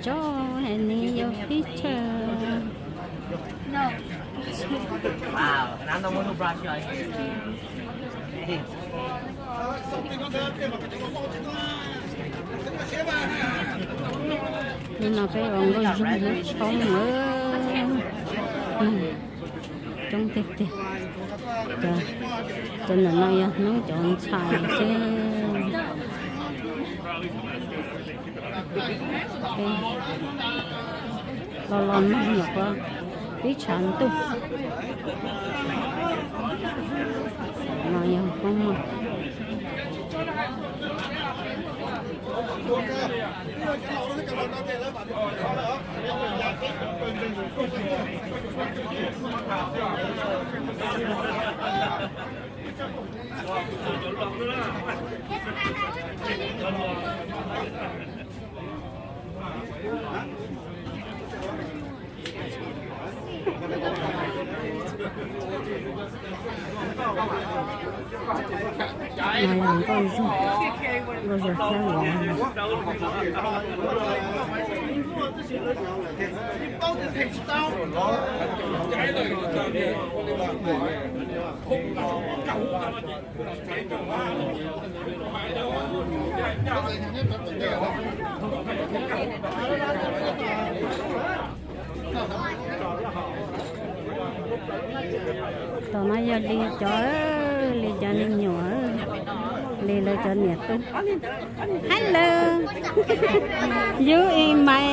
Joe and your picture. Wow, and I'm the one who brought you out here. Thanks. Hnub no peb ua nkauj zoo lub tshoob na. Coob tiag tiag. Cov ntawm no yog hnub cov ntxhais xwb. Los los nag nyuam qhuav pib tshav ntuj. No yog koob muag. Nkauj zoo, nkauj zoo thiab los. Tom no yog Li cov, Li cov me nyuam, Li lawv cov niam tub. Hello. You in my